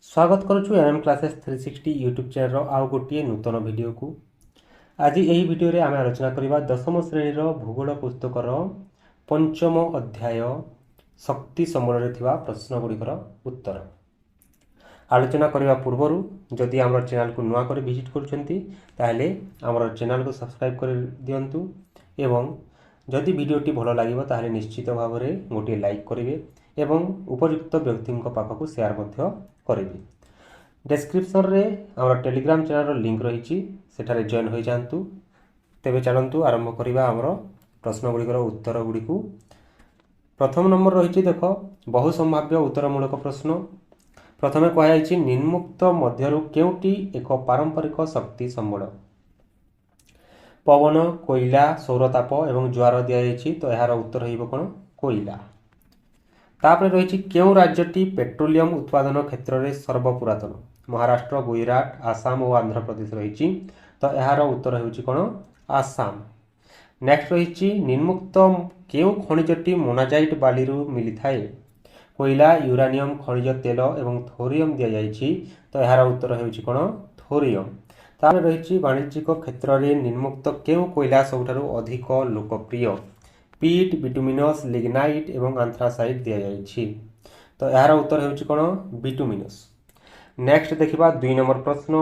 ସ୍ୱାଗତ କରୁଛୁ M M classes 360 YouTube ଚ୍ୟାନେଲ୍ର ଆଉ ଗୋଟିଏ ନୂତନ ଭିଡ଼ିଓକୁ। ଆଜି ଏହି ଭିଡ଼ିଓରେ ଆମେ ଆଲୋଚନା କରିବା ଦଶମ ଶ୍ରେଣୀର ଭୂଗୋଳ ପୁସ୍ତକର ପଞ୍ଚମ ଅଧ୍ୟାୟ ଶକ୍ତି ସମ୍ବଳରେ ଥିବା ପ୍ରଶ୍ନଗୁଡ଼ିକର ଉତ୍ତର। ଆଲୋଚନା କରିବା ପୂର୍ବରୁ ଯଦି ଆମର ଚ୍ୟାନେଲକୁ ନୂଆ କରି ଭିଜିଟ୍ କରୁଛନ୍ତି, ତାହେଲେ ଆମର ଚ୍ୟାନେଲକୁ ସବସ୍କ୍ରାଇବ୍ କରି ଦିଅନ୍ତୁ ଏବଂ ଯଦି ଭିଡ଼ିଓଟି ଭଲ ଲାଗିବ, ତାହେଲେ ନିଶ୍ଚିତ ଭାବରେ ଗୋଟିଏ ଲାଇକ୍ କରିବେ ଏବଂ ଉପଯୁକ୍ତ ବ୍ୟକ୍ତିଙ୍କ ପାଖକୁ ସେୟାର ମଧ୍ୟ କରିବେ। ଡେସ୍କ୍ରିପସନ୍ରେ ଆମର ଟେଲିଗ୍ରାମ ଚ୍ୟାନେଲର ଲିଙ୍କ୍ ରହିଛି, ସେଠାରେ ଜଏନ୍ ହୋଇଯାଆନ୍ତୁ। ତେବେ ଚାଲନ୍ତୁ ଆରମ୍ଭ କରିବା ଆମର ପ୍ରଶ୍ନଗୁଡ଼ିକର ଉତ୍ତର ଗୁଡ଼ିକୁ। ପ୍ରଥମ ନମ୍ବର ରହିଛି ଦେଖ, ବହୁ ସମ୍ଭାବ୍ୟ ଉତ୍ତରମୂଳକ ପ୍ରଶ୍ନ। ପ୍ରଥମେ କୁହାଯାଇଛି, ନିମ୍ନୋକ୍ତ ମଧ୍ୟରୁ କେଉଁଟି ଏକ ପାରମ୍ପରିକ ଶକ୍ତି ସମ୍ବଳ? ପବନ, କୋଇଲା, ସୌରତାପ ଏବଂ ଜୁଆର ଦିଆଯାଇଛି। ତ ଏହାର ଉତ୍ତର ହେବ କ'ଣ? କୋଇଲା। ତାପରେ ରହିଛି, କେଉଁ ରାଜ୍ୟଟି ପେଟ୍ରୋଲିୟମ ଉତ୍ପାଦନ କ୍ଷେତ୍ରରେ ସର୍ବପୁରାତନ? ମହାରାଷ୍ଟ୍ର, ଗୁଜରାଟ, ଆସାମ ଓ ଆନ୍ଧ୍ରପ୍ରଦେଶ ରହିଛି। ତ ଏହାର ଉତ୍ତର ହେଉଛି କ'ଣ? ଆସାମ। ନେକ୍ସଟ ରହିଛି, ନିମ୍ନୋକ୍ତ କେଉଁ ଖଣିଜଟି ମୋନାଜାଇଟ୍ ବାଲିରୁ ମିଳିଥାଏ? କୋଇଲା, ୟୁରାନିୟମ, ଖଣିଜ ତେଲ ଏବଂ ଥୋରିୟମ ଦିଆଯାଇଛି। ତ ଏହାର ଉତ୍ତର ହେଉଛି କ'ଣ? ଥୋରିୟମ। ତାପରେ ରହିଛି, ବାଣିଜ୍ୟିକ କ୍ଷେତ୍ରରେ ନିମ୍ନୋକ୍ତ କେଉଁ କୋଇଲା ସବୁଠାରୁ ଅଧିକ ଲୋକପ୍ରିୟ? ପିଟ୍, ବିଟୁମିନସ୍, ଲିଗ୍ନାଇଟ୍ ଏବଂ ଆନ୍ଥ୍ରାସାଇଟ୍ ଦିଆଯାଇଛି। ତ ଏହାର ଉତ୍ତର ହେଉଛି କ'ଣ? ବିଟୁମିନସ୍। ନେକ୍ସଟ ଦେଖିବା 2 ନମ୍ବର ପ୍ରଶ୍ନ।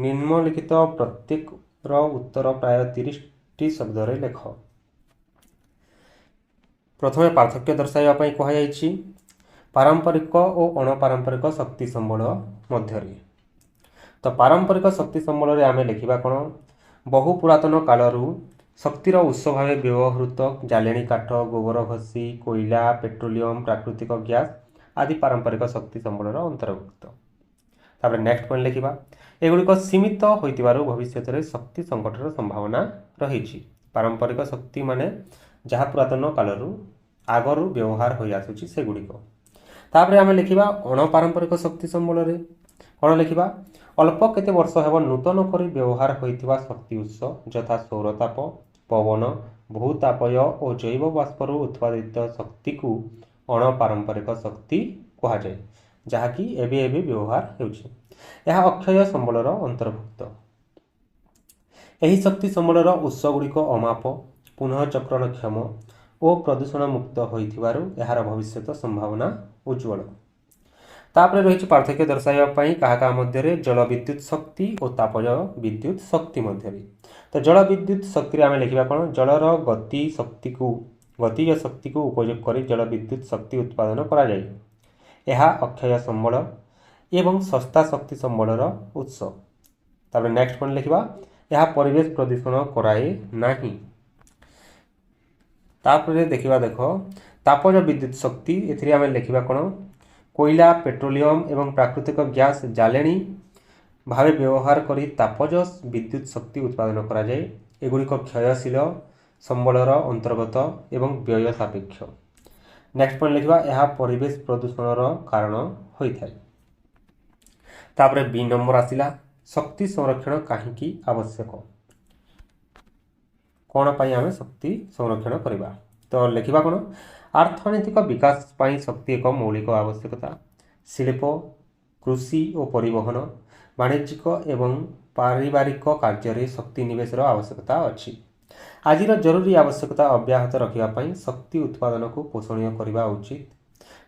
ନିମ୍ନଲିଖିତ ପ୍ରତ୍ୟେକର ଉତ୍ତର ପ୍ରାୟ 30ଟି ଶବ୍ଦରେ ଲେଖ। ପ୍ରଥମେ ପାର୍ଥକ୍ୟ ଦର୍ଶାଇବା ପାଇଁ କୁହାଯାଇଛି ପାରମ୍ପରିକ ଓ ଅଣପାରମ୍ପରିକ ଶକ୍ତି ସମ୍ବଳ ମଧ୍ୟରେ। ତ ପାରମ୍ପରିକ ଶକ୍ତି ସମ୍ବଳରେ ଆମେ ଲେଖିବା କ'ଣ? ବହୁ ପୁରାତନ କାଳରୁ ଶକ୍ତିର ଉତ୍ସ ଭାବେ ବ୍ୟବହୃତ ଜାଳେଣି କାଠ, ଗୋବର ଘଷି, କୋଇଲା, ପେଟ୍ରୋଲିୟମ, ପ୍ରାକୃତିକ ଗ୍ୟାସ୍ ଆଦି ପାରମ୍ପରିକ ଶକ୍ତି ସମ୍ବଳର ଅନ୍ତର୍ଭୁକ୍ତ। ତାପରେ ନେକ୍ସଟ ପଏଣ୍ଟ ଲେଖିବା, ଏଗୁଡ଼ିକ ସୀମିତ ହୋଇଥିବାରୁ ଭବିଷ୍ୟତରେ ଶକ୍ତି ସଙ୍କଟର ସମ୍ଭାବନା ରହିଛି। ପାରମ୍ପରିକ ଶକ୍ତି ମାନେ ଯାହା ପୁରାତନ କାଳରୁ ଆଗରୁ ବ୍ୟବହାର ହୋଇ ଆସୁଛି ସେଗୁଡ଼ିକ। ତାପରେ ଆମେ ଲେଖିବା, ଅଣପାରମ୍ପରିକ ଶକ୍ତି ସମ୍ବଳରେ କ'ଣ ଲେଖିବା? ଅଳ୍ପ କେତେ ବର୍ଷ ହେବ ନୂତନ କରି ବ୍ୟବହାର ହୋଇଥିବା ଶକ୍ତି ଉତ୍ସ ଯଥା ସୌରତାପ, ପବନ, ଭୂତାପୀୟ ଓ ଜୈବ ବାଷ୍ପରୁ ଉତ୍ପାଦିତ ଶକ୍ତିକୁ ଅଣପାରମ୍ପରିକ ଶକ୍ତି କୁହାଯାଏ, ଯାହାକି ଏବେ ଏବେ ବ୍ୟବହାର ହେଉଛି। ଏହା ଅକ୍ଷୟ ସମ୍ବଳର ଅନ୍ତର୍ଭୁକ୍ତ। ଏହି ଶକ୍ତି ସମ୍ବଳର ଉତ୍ସଗୁଡ଼ିକ ଅମାପ, ପୁନଃଚକ୍ରଣକ୍ଷମ ଓ ପ୍ରଦୂଷଣ ମୁକ୍ତ ହୋଇଥିବାରୁ ଏହାର ଭବିଷ୍ୟତ ସମ୍ଭାବନା ଉଜ୍ଜ୍ୱଳ। ତାପରେ ରହିଛି ପାର୍ଥକ୍ୟ ଦର୍ଶାଇବା ପାଇଁ କାହା କାହା ମଧ୍ୟରେ? ଜଳ ବିଦ୍ୟୁତ ଶକ୍ତି ଓ ତାପଜ ବିଦ୍ୟୁତ ଶକ୍ତି ମଧ୍ୟରେ। ତ ଜଳ ବିଦ୍ୟୁତ ଶକ୍ତିରେ ଆମେ ଲେଖିବା କ'ଣ? ଜଳର ଗତିଜ ଶକ୍ତିକୁ ଉପଯୋଗ କରି ଜଳ ବିଦ୍ୟୁତ ଶକ୍ତି ଉତ୍ପାଦନ କରାଯାଏ। ଏହା ଅକ୍ଷୟ ସମ୍ବଳ ଏବଂ ଶସ୍ତା ଶକ୍ତି ସମ୍ବଳର ଉତ୍ସ। ତାପରେ ନେକ୍ସଟ ପଏଣ୍ଟ ଲେଖିବା, ଏହା ପରିବେଶ ପ୍ରଦୂଷଣ କରାଏ ନାହିଁ। ତାପରେ ଦେଖିବା ଦେଖ, ତାପଜ ବିଦ୍ୟୁତ ଶକ୍ତି। ଏଥିରେ ଆମେ ଲେଖିବା କ'ଣ? କୋଇଲା, ପେଟ୍ରୋଲିୟମ ଏବଂ ପ୍ରାକୃତିକ ଗ୍ୟାସ୍ ଜାଳେଣି ଭାବେ ବ୍ୟବହାର କରି ତାପଜ ବିଦ୍ୟୁତ ଶକ୍ତି ଉତ୍ପାଦନ କରାଯାଏ। ଏଗୁଡ଼ିକ କ୍ଷୟଶୀଳ ସମ୍ବଳର ଅନ୍ତର୍ଗତ ଏବଂ ବ୍ୟୟ ସାପେକ୍ଷ। ନେକ୍ସଟ ପଏଣ୍ଟ ଲେଖିବା, ଏହା ପରିବେଶ ପ୍ରଦୂଷଣର କାରଣ ହୋଇଥାଏ। ତାପରେ ବି ନମ୍ବର ଆସିଲା, ଶକ୍ତି ସଂରକ୍ଷଣ କାହିଁକି ଆବଶ୍ୟକ? କ'ଣ ପାଇଁ ଆମେ ଶକ୍ତି ସଂରକ୍ଷଣ କରିବା? ତ ଲେଖିବା କ'ଣ? ଅର୍ଥନୈତିକ ବିକାଶ ପାଇଁ ଶକ୍ତି ଏକ ମୌଳିକ ଆବଶ୍ୟକତା। ଶିଳ୍ପ, କୃଷି ଓ ପରିବହନ, ବାଣିଜ୍ୟିକ ଏବଂ ପାରିବାରିକ କାର୍ଯ୍ୟରେ ଶକ୍ତି ନିବେଶର ଆବଶ୍ୟକତା ଅଛି। ଆଜିର ଜରୁରୀ ଆବଶ୍ୟକତା ଅବ୍ୟାହତ ରଖିବା ପାଇଁ ଶକ୍ତି ଉତ୍ପାଦନକୁ ପୋଷଣୀୟ କରିବା ଉଚିତ।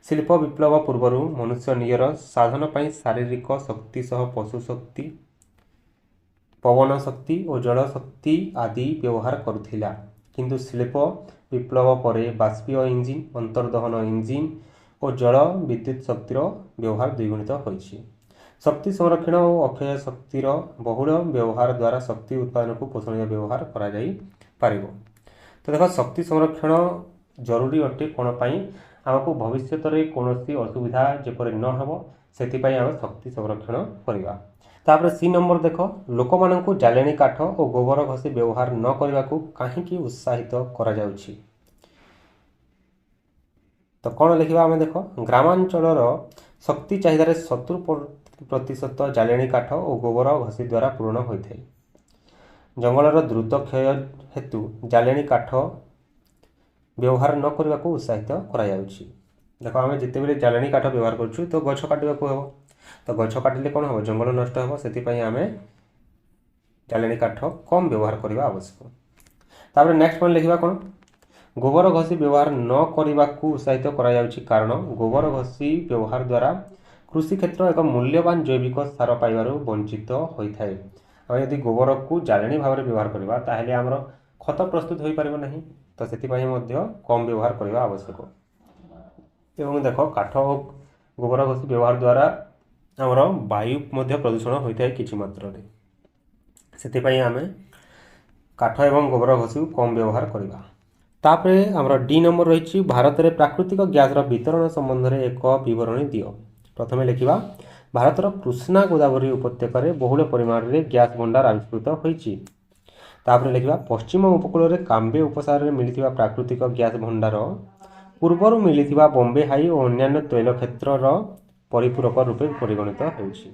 ଶିଳ୍ପ ବିପ୍ଳବ ପୂର୍ବରୁ ମନୁଷ୍ୟ ନିଜର ସାଧନ ପାଇଁ ଶାରୀରିକ ଶକ୍ତି ସହ ପଶୁ ଶକ୍ତି, ପବନ ଶକ୍ତି ଓ ଜଳ ଶକ୍ତି ଆଦି ବ୍ୟବହାର କରୁଥିଲା। କିନ୍ତୁ ଶିଳ୍ପ ବିପ୍ଳବ ପରେ ବାଷ୍ପୀୟ ଇଞ୍ଜିନ୍, ଅନ୍ତର୍ଦହନ ଇଞ୍ଜିନ୍ ଓ ଜଳ ବିଦ୍ୟୁତ ଶକ୍ତିର ବ୍ୟବହାର ଦ୍ୱିଗୁଣିତ ହୋଇଛି। ଶକ୍ତି ସଂରକ୍ଷଣ ଓ ଅକ୍ଷୟ ଶକ୍ତିର ବହୁଳ ବ୍ୟବହାର ଦ୍ୱାରା ଶକ୍ତି ଉତ୍ପାଦନକୁ ପୋଷଣୀୟ ବ୍ୟବହାର କରାଯାଇପାରିବ। ତ ଦେଖ, ଶକ୍ତି ସଂରକ୍ଷଣ ଜରୁରୀ ଅଟେ। କ'ଣ ପାଇଁ? ଆମକୁ ଭବିଷ୍ୟତରେ କୌଣସି ଅସୁବିଧା ଯେପରି ନ ହେବ, ସେଥିପାଇଁ ଆମେ ଶକ୍ତି ସଂରକ୍ଷଣ କରିବା। ତାପରେ ସି ନମ୍ବର ଦେଖ, ଲୋକମାନଙ୍କୁ ଜାଳେଣି କାଠ ଓ ଗୋବର ଘଷି ବ୍ୟବହାର ନ କରିବାକୁ କାହିଁକି ଉତ୍ସାହିତ କରାଯାଉଛି? ତ କ'ଣ ଲେଖିବା ଆମେ? ଦେଖ, ଗ୍ରାମାଞ୍ଚଳର ଶକ୍ତି ଚାହିଦାରେ 70% ଜାଳେଣି କାଠ ଓ ଗୋବର ଘଷି ଦ୍ୱାରା ପୂରଣ ହୋଇଥାଏ। ଜଙ୍ଗଲର ଦ୍ରୁତ କ୍ଷୟ ହେତୁ ଜାଳେଣି କାଠ ବ୍ୟବହାର ନ କରିବାକୁ ଉତ୍ସାହିତ କରାଯାଉଛି। ଦେଖ, ଆମେ ଯେତେବେଳେ ଜାଳେଣି କାଠ ବ୍ୟବହାର କରୁଛୁ, ତ ଗଛ କାଟିବାକୁ ହେବ। ତ ଗଛ କାଟିଲେ କ'ଣ ହେବ? ଜଙ୍ଗଲ ନଷ୍ଟ ହେବ। ସେଥିପାଇଁ ଆମେ ଜାଳେଣି କାଠ କମ୍ ବ୍ୟବହାର କରିବା ଆବଶ୍ୟକ। ତାପରେ ନେକ୍ସଟ ପଏଣ୍ଟ ଲେଖିବା କ'ଣ? ଗୋବର ଘଷି ବ୍ୟବହାର ନ କରିବାକୁ ଉତ୍ସାହିତ କରାଯାଉଛି, କାରଣ ଗୋବର ଘଷି ବ୍ୟବହାର ଦ୍ୱାରା କୃଷି କ୍ଷେତ୍ର ଏକ ମୂଲ୍ୟବାନ ଜୈବିକ ସାର ପାଇବାରୁ ବଞ୍ଚିତ ହୋଇଥାଏ। ଆମେ ଯଦି ଗୋବରକୁ ଜାଳେଣି ଭାବରେ ବ୍ୟବହାର କରିବା, ତାହେଲେ ଆମର ଖତ ପ୍ରସ୍ତୁତ ହୋଇପାରିବ ନାହିଁ। ତ ସେଥିପାଇଁ ମଧ୍ୟ କମ୍ ବ୍ୟବହାର କରିବା ଆବଶ୍ୟକ। ଏବଂ ଦେଖ, କାଠ ଓ ଗୋବର ଘଷି ବ୍ୟବହାର ଦ୍ୱାରା ଆମର ବାୟୁ ମଧ୍ୟ ପ୍ରଦୂଷଣ ହୋଇଥାଏ କିଛି ମାତ୍ରାରେ। ସେଥିପାଇଁ ଆମେ କାଠ ଏବଂ ଗୋବର ଘଷିକୁ କମ୍ ବ୍ୟବହାର କରିବା। ତାପରେ ଆମର ଡି ନମ୍ବର ରହିଛି, ଭାରତରେ ପ୍ରାକୃତିକ ଗ୍ୟାସ୍ର ବିତରଣ ସମ୍ବନ୍ଧରେ ଏକ ବିବରଣୀ ଦିଅ। ପ୍ରଥମେ ଲେଖିବା, ଭାରତର କୃଷ୍ଣା ଗୋଦାବରୀ ଉପତ୍ୟକାରେ ବହୁଳ ପରିମାଣରେ ଗ୍ୟାସ୍ ଭଣ୍ଡାର ଆବିଷ୍କୃତ ହୋଇଛି। ତାପରେ ଲେଖିବା, ପଶ୍ଚିମ ଉପକୂଳରେ କାମ୍ବେ ଉପସାଗରରେ ମିଳିଥିବା ପ୍ରାକୃତିକ ଗ୍ୟାସ୍ ଭଣ୍ଡାର ପୂର୍ବରୁ ମିଳିଥିବା ବମ୍ବେ ହାଇ ଓ ଅନ୍ୟାନ୍ୟ ତୈଳ କ୍ଷେତ୍ରର ପରିପୂରକ ରୂପେ ପରିଗଣିତ ହେଉଛି।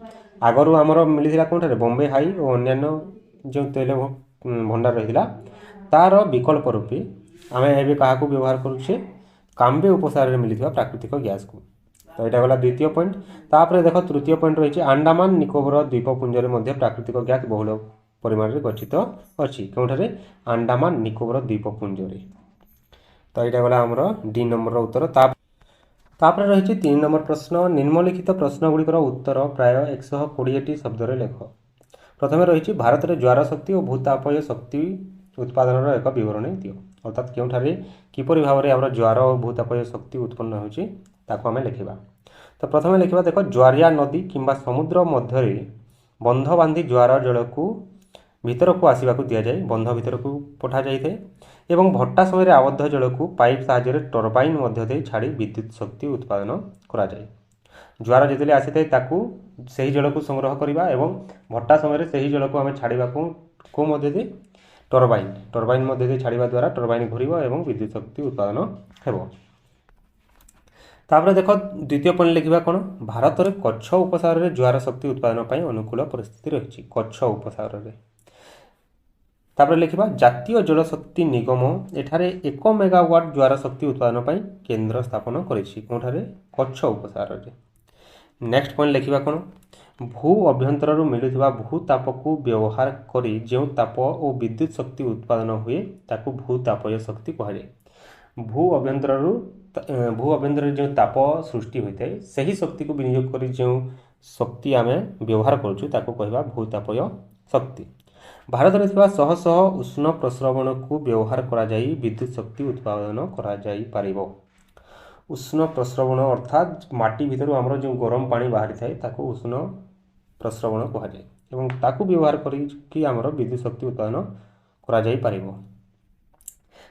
ଆଗରୁ ଆମର ମିଳିଥିଲା କେଉଁଠାରେ? ବମ୍ବେ ହାଇ ଓ ଅନ୍ୟାନ୍ୟ ଯେଉଁ ତୈଳ ଭଣ୍ଡାର ରହିଥିଲା, ତାର ବିକଳ୍ପ ରୂପେ ଆମେ ଏବେ କାହାକୁ ବ୍ୟବହାର କରୁଛେ? କାମ୍ବେ ଉପସାଗରରେ ମିଳିଥିବା ପ୍ରାକୃତିକ ଗ୍ୟାସ୍କୁ। ତ ଏଇଟା ଗଲା ଦ୍ୱିତୀୟ ପଏଣ୍ଟ। ତାପରେ ଦେଖ, ତୃତୀୟ ପଏଣ୍ଟ ରହିଛି, ଆଣ୍ଡାମାନ ନିକୋବର ଦ୍ୱୀପପୁଞ୍ଜରେ ମଧ୍ୟ ପ୍ରାକୃତିକ ଗ୍ୟାସ୍ ବହୁଳ ପରିମାଣରେ ଗଚ୍ଛିତ ଅଛି। କେଉଁଠାରେ? ଆଣ୍ଡାମାନ ନିକୋବର ଦ୍ୱୀପପୁଞ୍ଜରେ। ତ ଏଇଟା ଗଲା ଆମର ଡି ନମ୍ବରର ଉତ୍ତର। ତାପରେ ରହିଛି 3 ନମ୍ବର ପ୍ରଶ୍ନ, ନିମ୍ନଲିଖିତ ପ୍ରଶ୍ନ ଗୁଡ଼ିକର ଉତ୍ତର ପ୍ରାୟ 120ଟି ଶବ୍ଦରେ ଲେଖ। ପ୍ରଥମେ ରହିଛି, ଭାରତରେ ଜ୍ୱାର ଶକ୍ତି ଓ ଭୂତାପୀୟ ଶକ୍ତି ଉତ୍ପାଦନର ଏକ ବିବରଣୀ ଦିଅ। ଅର୍ଥାତ୍ କେଉଁଠାରେ କିପରି ଭାବରେ ଆମର ଜ୍ୱାର ଓ ଭୂତାପୀୟ ଶକ୍ତି ଉତ୍ପନ୍ନ ହେଉଛି, ତାକୁ ଆମେ ଲେଖିବା। ତ ପ୍ରଥମେ ଲେଖିବା, ଦେଖ, ଜ୍ୱାରିଆ ନଦୀ କିମ୍ବା ସମୁଦ୍ର ମଧ୍ୟରେ ବନ୍ଧ ବାନ୍ଧି ଜ୍ୱାର ଜଳକୁ ଭିତରକୁ ଆସିବାକୁ ଦିଆଯାଏ, ବନ୍ଧ ଭିତରକୁ ପଠାଯାଇଥାଏ ଏବଂ ଭଟ୍ଟା ସମୟରେ ଆବଦ୍ଧ ଜଳକୁ ପାଇପ୍ ସାହାଯ୍ୟରେ ଟର୍ବାଇନ୍ ମଧ୍ୟ ଦେଇ ଛାଡ଼ି ବିଦ୍ୟୁତ ଶକ୍ତି ଉତ୍ପାଦନ କରାଯାଏ। ଜ୍ୱାର ଯେତେବେଳେ ଆସିଥାଏ, ତାକୁ ସେହି ଜଳକୁ ସଂଗ୍ରହ କରିବା ଏବଂ ଭଟ୍ଟା ସମୟରେ ସେହି ଜଳକୁ ଆମେ ଛାଡ଼ିବାକୁ କେଉଁ ମଧ୍ୟ ଦେଇ? ଟର୍ବାଇନ୍ ମଧ୍ୟ ଦେଇ ଛାଡ଼ିବା ଦ୍ୱାରା ଟର୍ବାଇନ୍ ଘୂରିବ ଏବଂ ବିଦ୍ୟୁତ ଶକ୍ତି ଉତ୍ପାଦନ ହେବ। ତାପରେ ଦେଖ, ଦ୍ୱିତୀୟ ପଏଣ୍ଟ ଲେଖିବା କ'ଣ? ଭାରତରେ କଚ୍ଛ ଉପସାଗରରେ ଜୁଆର ଶକ୍ତି ଉତ୍ପାଦନ ପାଇଁ ଅନୁକୂଳ ପରିସ୍ଥିତି ରହିଛି, କଚ୍ଛ ଉପସାଗରରେ। ତାପରେ ଲେଖିବା, ଜାତୀୟ ଜଳଶକ୍ତି ନିଗମ ଏଠାରେ 1 ମେଗାୱାଟ୍ ଜୁଆର ଶକ୍ତି ଉତ୍ପାଦନ ପାଇଁ କେନ୍ଦ୍ର ସ୍ଥାପନ କରିଛି। କେଉଁଠାରେ? କଚ୍ଛ ଉପସାଗରରେ। ନେକ୍ସଟ ପଏଣ୍ଟ ଲେଖିବା କ'ଣ? ଭୂ ଅଭ୍ୟନ୍ତରରୁ ମିଳୁଥିବା ଭୂତାପକୁ ବ୍ୟବହାର କରି ଯେଉଁ ତାପ ଓ ବିଦ୍ୟୁତ ଶକ୍ତି ଉତ୍ପାଦନ ହୁଏ, ତାକୁ ଭୂତାପୀୟ ଶକ୍ତି କୁହାଯାଏ। ଭୂ ଅଭ୍ୟନ୍ତରରେ ଯେଉଁ ତାପ ସୃଷ୍ଟି ହୋଇଥାଏ, ସେହି ଶକ୍ତିକୁ ବିନିଯୋଗ କରି ଯେଉଁ ଶକ୍ତି ଆମେ ବ୍ୟବହାର କରୁଛୁ, ତାକୁ କହିବା ଭୂତାପୀୟ ଶକ୍ତି। ଭାରତରେ ଥିବା ଶହ ଶହ ଉଷ୍ଣ ପ୍ରସ୍ରବଣକୁ ବ୍ୟବହାର କରାଯାଇ ବିଦ୍ୟୁତ ଶକ୍ତି ଉତ୍ପାଦନ କରାଯାଇପାରିବ। ଉଷ୍ଣ ପ୍ରସ୍ରବଣ ଅର୍ଥାତ୍ ମାଟି ଭିତରୁ ଆମର ଯେଉଁ ଗରମ ପାଣି ବାହାରିଥାଏ, ତାକୁ ଉଷ୍ଣ ପ୍ରସ୍ରବଣ କୁହାଯାଏ ଏବଂ ତାକୁ ବ୍ୟବହାର କରିକି ଆମର ବିଦ୍ୟୁତ ଶକ୍ତି ଉତ୍ପାଦନ କରାଯାଇପାରିବ,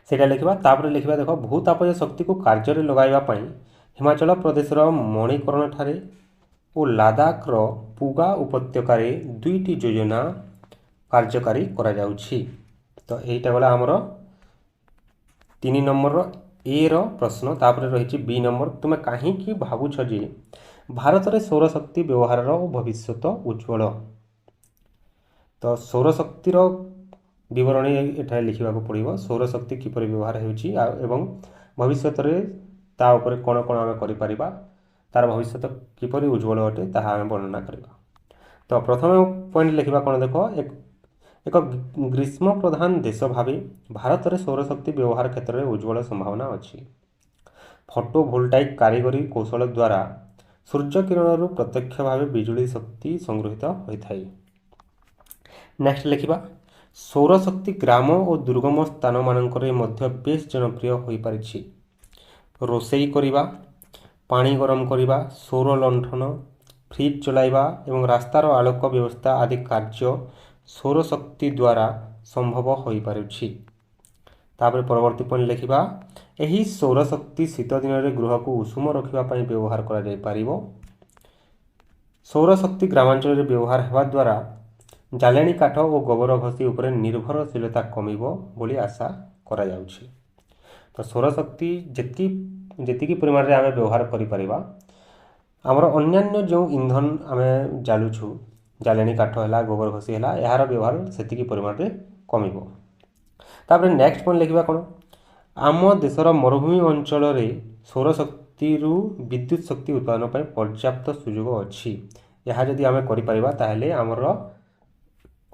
ସେଇଟା ଲେଖିବା। ତାପରେ ଲେଖିବା, ଦେଖ, ଭୂତାପୀୟ ଶକ୍ତିକୁ କାର୍ଯ୍ୟରେ ଲଗାଇବା ପାଇଁ ହିମାଚଳ ପ୍ରଦେଶର ମଣିକରଣଠାରେ ଓ ଲାଦାଖର ପୁଗା ଉପତ୍ୟକାରେ ଦୁଇଟି ଯୋଜନା କାର୍ଯ୍ୟକାରୀ କରାଯାଉଛି। ତ ଏଇଟା ଗଲା ଆମର 3 ନମ୍ବରର ଏର ପ୍ରଶ୍ନ। ତାପରେ ରହିଛି ବି ନମ୍ବର, ତୁମେ କାହିଁକି ଭାବୁଛ ଯେ ଭାରତରେ ସୌରଶକ୍ତି ବ୍ୟବହାରର ଭବିଷ୍ୟତ ଉଜ୍ଜଳ? ତ ସୌରଶକ୍ତିର ବିବରଣୀ ଏଠାରେ ଲେଖିବାକୁ ପଡ଼ିବ। ସୌରଶକ୍ତି କିପରି ବ୍ୟବହାର ହେଉଛି ଆଉ ଏବଂ ଭବିଷ୍ୟତରେ ତା ଉପରେ କ'ଣ କ'ଣ ଆମେ କରିପାରିବା, ତାର ଭବିଷ୍ୟତ କିପରି ଉଜ୍ଜଳ ଅଟେ, ତାହା ଆମେ ବର୍ଣ୍ଣନା କରିବା। ତ ପ୍ରଥମେ ପଏଣ୍ଟ ଲେଖିବା କ'ଣ? ଦେଖ, ଏକ ଗ୍ରୀଷ୍ମ ପ୍ରଧାନ ଦେଶ ଭାବେ ଭାରତରେ ସୌରଶକ୍ତି ବ୍ୟବହାର କ୍ଷେତ୍ରରେ ଉଜ୍ଜଳ ସମ୍ଭାବନା ଅଛି। ଫଟୋ ଭୋଲ୍ଟାଇକ୍ କାରିଗରୀ କୌଶଳ ଦ୍ୱାରା ସୂର୍ଯ୍ୟ କିରଣରୁ ପ୍ରତ୍ୟକ୍ଷ ଭାବେ ବିଜୁଳି ଶକ୍ତି ସଂଗୃହୀତ ହୋଇଥାଏ। ନେକ୍ସଟ ଲେଖିବା, ସୌରଶକ୍ତି ଗ୍ରାମ ଓ ଦୁର୍ଗମ ସ୍ଥାନମାନଙ୍କରେ ମଧ୍ୟ ବେଶ ଜନପ୍ରିୟ ହୋଇପାରିଛି। ରୋଷେଇ କରିବା, ପାଣି ଗରମ କରିବା, ସୌର ଲଣ୍ଠନ, ଫ୍ରିଜ୍ ଚଲାଇବା ଏବଂ ରାସ୍ତାର ଆଲୋକ ବ୍ୟବସ୍ଥା ଆଦି କାର୍ଯ୍ୟ ସୌରଶକ୍ତି ଦ୍ୱାରା ସମ୍ଭବ ହୋଇପାରୁଛି। ତାପରେ ପରବର୍ତ୍ତୀ ପଏଣ୍ଟ ଲେଖିବା, ଏହି ସୌରଶକ୍ତି ଶୀତ ଦିନରେ ଗୃହକୁ ଉଷୁମ ରଖିବା ପାଇଁ ବ୍ୟବହାର କରାଯାଇପାରିବ। ସୌରଶକ୍ତି ଗ୍ରାମାଞ୍ଚଳରେ ବ୍ୟବହାର ହେବା ଦ୍ୱାରା ଜାଳେଣି କାଠ ଓ ଗୋବର ଘଷି ଉପରେ ନିର୍ଭରଶୀଳତା କମିବ ବୋଲି ଆଶା କରାଯାଉଛି। ତ ସୌରଶକ୍ତି ଯେତିକି ପରିମାଣରେ ଆମେ ବ୍ୟବହାର କରିପାରିବା, ଆମର ଅନ୍ୟାନ୍ୟ ଯେଉଁ ଇନ୍ଧନ ଆମେ ଜାଳୁଛୁ, ଜାଳେଣି କାଠ ହେଲା, ଗୋବର ଘଷି ହେଲା, ଏହାର ବ୍ୟବହାର ସେତିକି ପରିମାଣରେ କମିବ। ତାପରେ ନେକ୍ସଟ ପଏଣ୍ଟ ଲେଖିବା କ'ଣ? ଆମ ଦେଶର ମରୁଭୂମି ଅଞ୍ଚଳରେ ସୌରଶକ୍ତିରୁ ବିଦ୍ୟୁତ ଶକ୍ତି ଉତ୍ପାଦନ ପାଇଁ ପର୍ଯ୍ୟାପ୍ତ ସୁଯୋଗ ଅଛି। ଏହା ଯଦି ଆମେ କରିପାରିବା, ତାହେଲେ ଆମର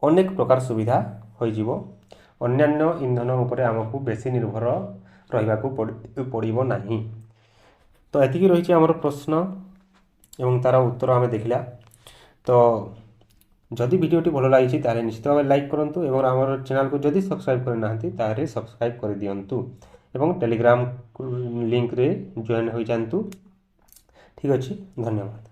ଅନେକ ପ୍ରକାର ସୁବିଧା ହୋଇଯିବ। ଅନ୍ୟାନ୍ୟ ଇନ୍ଧନ ଉପରେ ଆମକୁ ବେଶୀ ନିର୍ଭର ରହିବାକୁ ପଡ଼ିବ ନାହିଁ। ତ ଏତିକି ରହିଛି ଆମର ପ୍ରଶ୍ନ ଏବଂ ତା'ର ଉତ୍ତର ଆମେ ଦେଖିଲା। ତ ଯଦି ଭିଡ଼ିଓଟି ଭଲ ଲାଗିଛି, ତାହେଲେ ନିଶ୍ଚିତ ଭାବରେ ଲାଇକ୍ କରନ୍ତୁ ଏବଂ ଆମର ଚ୍ୟାନେଲକୁ ଯଦି ସବସ୍କ୍ରାଇବ୍ କରିନାହାନ୍ତି, ତାହେଲେ ସବସ୍କ୍ରାଇବ୍ କରିଦିଅନ୍ତୁ ଏବଂ ଟେଲିଗ୍ରାମ ଲିଙ୍କରେ ଜଏନ୍ ହୋଇଯାଆନ୍ତୁ। ଠିକ୍ ଅଛି, ଧନ୍ୟବାଦ।